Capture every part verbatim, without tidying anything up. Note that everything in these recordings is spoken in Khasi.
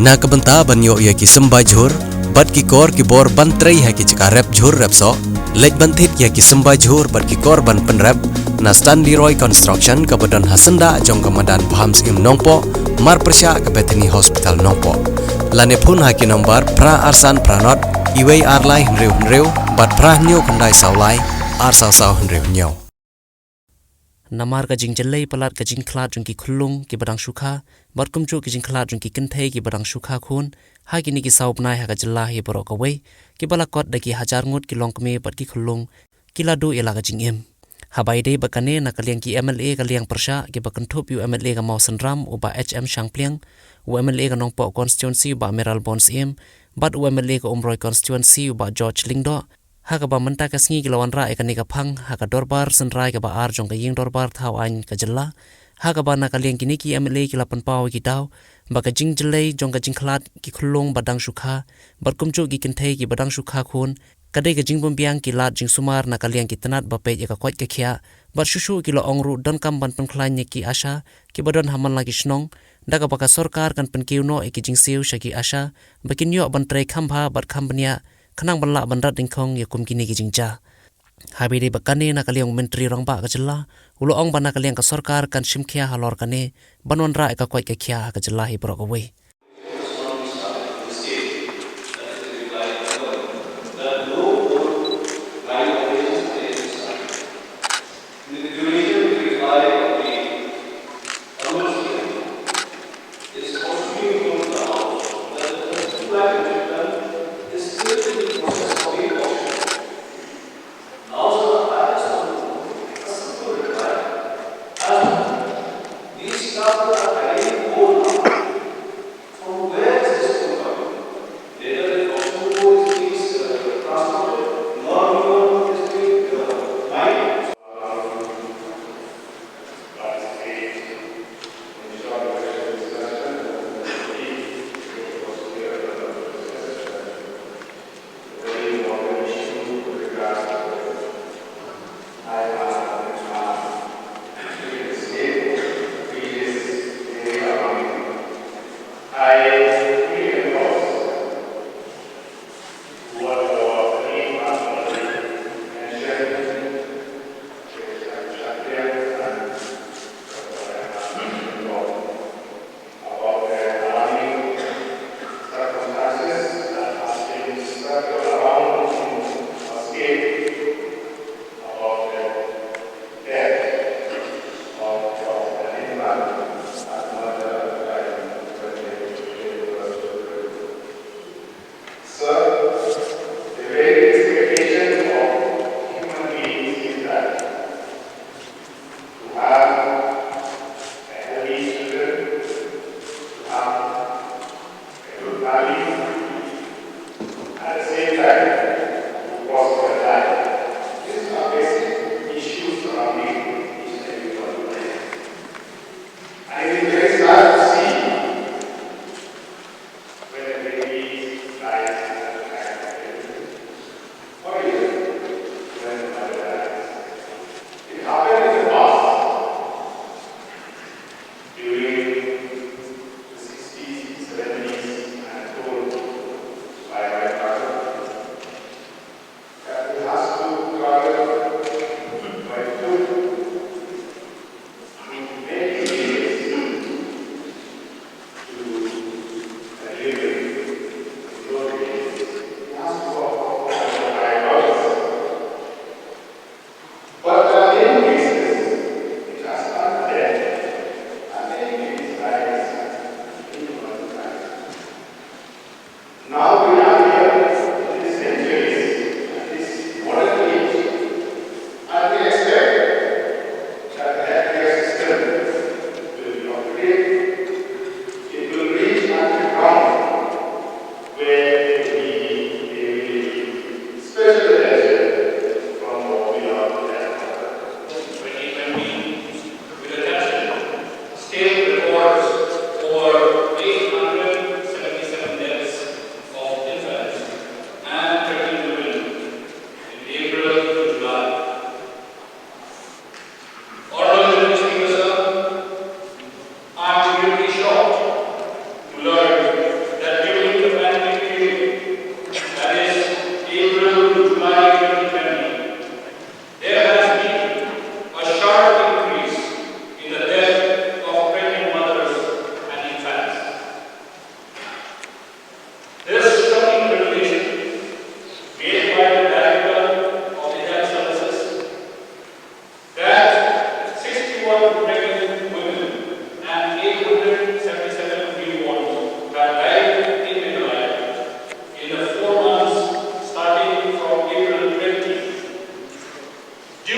Na ka bynta ban ïoh ïa ki symbai jhur bad ki kor ki bor ban trei ha ki jaka rep jhur rep soh, leit ban thied ïa ki symbai jhur bad ki kor ban pynrep na Stanley Roy Construction kaba don ha syndah jong ka madan Bham Syiem Nongpoh, mar pyrshah ka Bethany Hospital Nongpoh. Lane phone ha ki nombar phra ar san phra nod, iwei ar lai hynriew hynriew bad phra hynñiew khyndai saw lai, ar saw saw hynriew hynñiew. Namar ka jingjyllei palat ka jingkhlad jong ki khyllung kiba dang shu kha bad kumjuh ki jingkhlad jong ki kynthei kiba dang shu kha khun ha kine ki saw bnai ha ka jylla hi baroh kawei, kiba la kot da ki hajar ngut ki longkmie bad ki khyllung ki la duh ïa la ka jingim. Haba ïadei bad kane, na ka liang ki M L A ka liang pyrshah kiba kynthup ïa u M L A ka Mawsynram u Bah H M Shangpliang, u M L A ka Nongpoh Constituency u Bah Mayralborn Syiem, bad u M L A ka Umroi Constituency u Bah George Lyngdoh, ha kaba mynta ka sngi ki la wanrah ïa kane ka phang ha ka dorbar synrai kaba ar jong ka ïing dorbar thaw aiñ ka jylla, ha kaba na ka liang kine ki M L A ki la pynpaw ïa ki daw ba ka jingjyllei jong ka jingkhlad ki khyllung ba dang shu kha bad kumjuh ki kynthei kiba dang shu kha khun ka dei ka jingbymbiang ki lad jingsumar na ka liang ki tnat ba peit ïa ka koit ka khiah, bad shuh shuh ki la ong ruh donkam ban pynkhlaiñ ïa ki ASHA kiba don ha man la ki shnong, da kaba ka sorkar kan pynkiew noh ïa ki jingsiew sha ki ASHA ba kin ïoh ban trei kham bha bad kham bniah, khnang ban lah ban rat dyngkhong ïa kum kine ki jingjia. Haba ïadei bad kane, na ka liang u Myntri Rangbah ka jylla u la ong ba na ka liang ka sorkar kan shim khia halor kane ban wanrah ïa ka koit ka khiah ha ka jylla hi baroh kawei.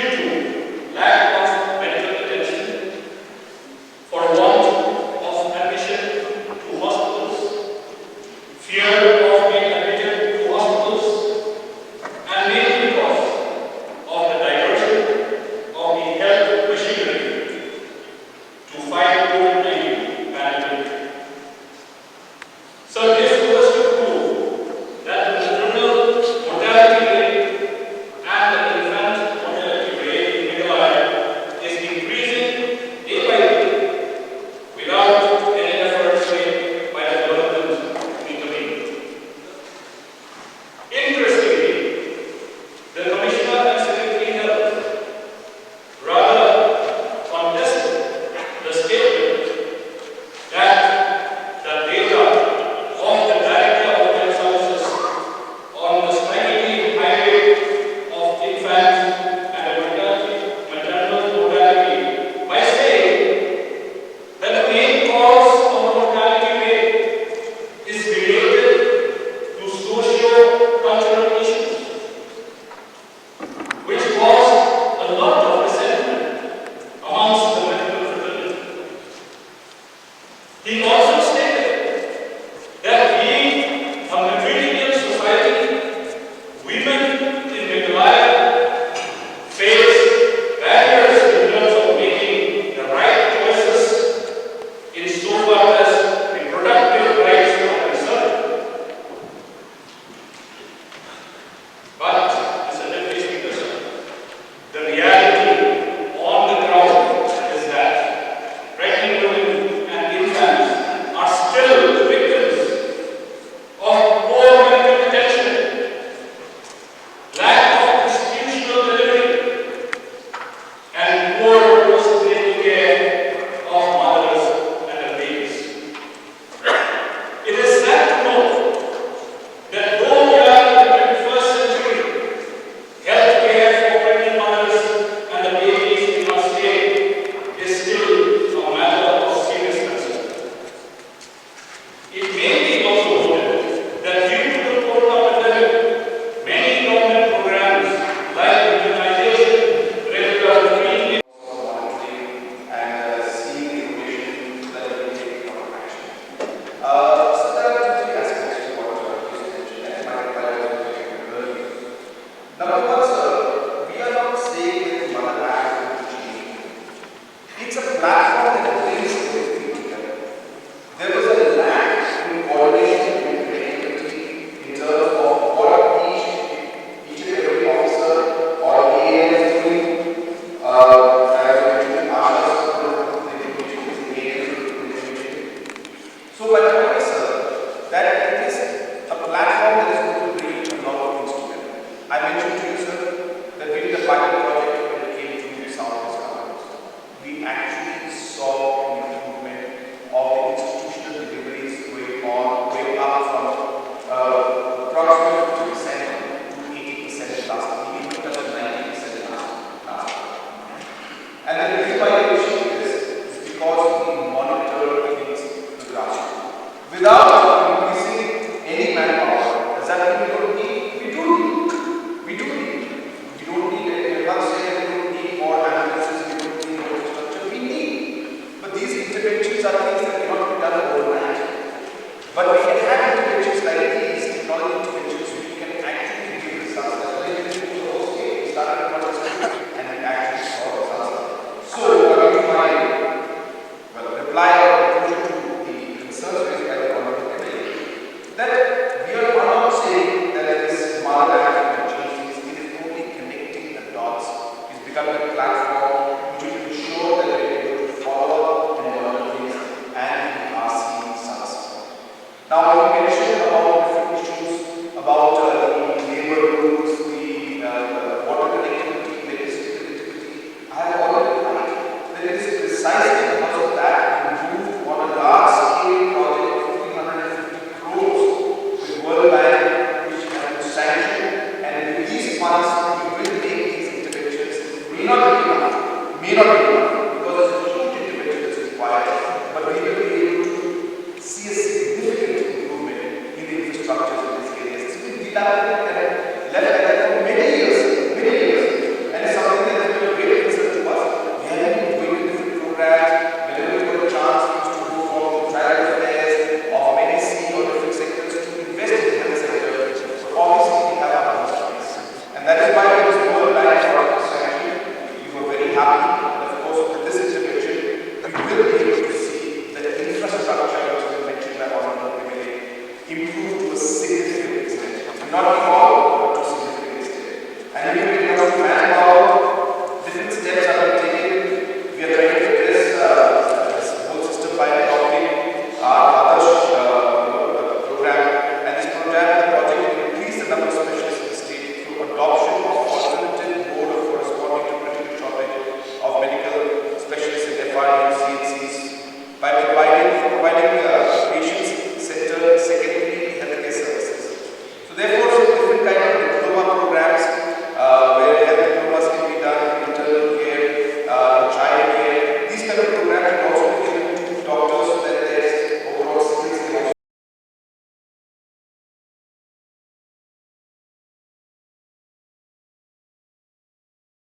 Lack of medical attention, for want of admission to hospitals, fear of being admitted to hospitals, and mainly because of the diversion of the health machinery to fight COVID nineteen pandemic. So this goes to prove that the maternal mortality rate and the infant mortality rate in Meghalaya is increasing day by day without any efforts made by the government to intervene. Interestingly, the Commissioner and Secretary Health rather contested the statement that the data of the Director of Health Services on the staggeringly high rate of infants and the mortality, maternal mortality by saying that the main cause of mortality rate is related to socio-cultural issues, which caused a lot of resentment amongst the medical fraternity. He also stated that being a matrilineal society, women in Meghalaya face barriers in terms of making the right choices insofar as reproductive rights are concerned. But, Mister Deputy Speaker, sir, the reality on the ground is that pregnant women and infants are still victims of poor medical attention, lack of institutional delivery, and poor postnatal care of mothers and their babies. It is sad to know that though we are in the twenty-first century, health care for pregnant mothers and the babies in our state is still a matter of serious concern. It may be also noted that due to the corona pandemic, many government programs like immunization, regular free monitoring and, uh, seeing the information so that we can take proper action. Uh, so there are two, three aspects to what, uh, you mentioned that might apply to the earlier. Number one, sir, we are not saying that the Mother Act will change. It's a platform that brings everything together. There was a lack in coordination and connectivity in terms of what each, each and every officer or A M is doing. Uh, as I mentioned, ASHA is doing the information, the A M is doing the information. So my point is, sir, that it is a platform that is going to bring a lot of things together. I mentioned to you, sir, that during the pilot project when it came to South West Ghats, we actually saw an improvement of the institutional deliveries going on, going up from, uh, approximately fifty percent to eighty percent plus, even touched ninety percent last, last year. And the reason why I appreciate this is because we monitor against the grassroots. Without increasing any manpower, does that mean we don't need? We do need. We do need. We don't need, I'm not saying that we don't need more ambulances, we don't need more infrastructure. We need. But these interventions are things that cannot be done overnight. But we can have interventions like these, technology interventions, which can actually give results. That's why we do the whole state. We started with one district and we actually saw results. So, coming to my, well, reply or conclusion to the concerns raised by the Honorable M L A, that we are not saying that this Mother Act will change things, it is only connecting the dots. It's becoming a platform which will ensure that we are able to follow up and monitor things, and we are seeing results. Now, you mentioned about different issues about, uh, the labor rules, the, uh, water connectivity, electricity connectivity. I have already replied that it is precisely because of that we moved on a large scale project of fifteen hundred and fifty crores with World Bank, which has been sanctioned, and with these funds, we will make these interventions. May not be enough, may not be enough, because there's a huge intervention that's required, but we will be able to see a significant improvement in the infrastructures in these areas. It's been dilapidated and left like that for many years, many years. And it's something that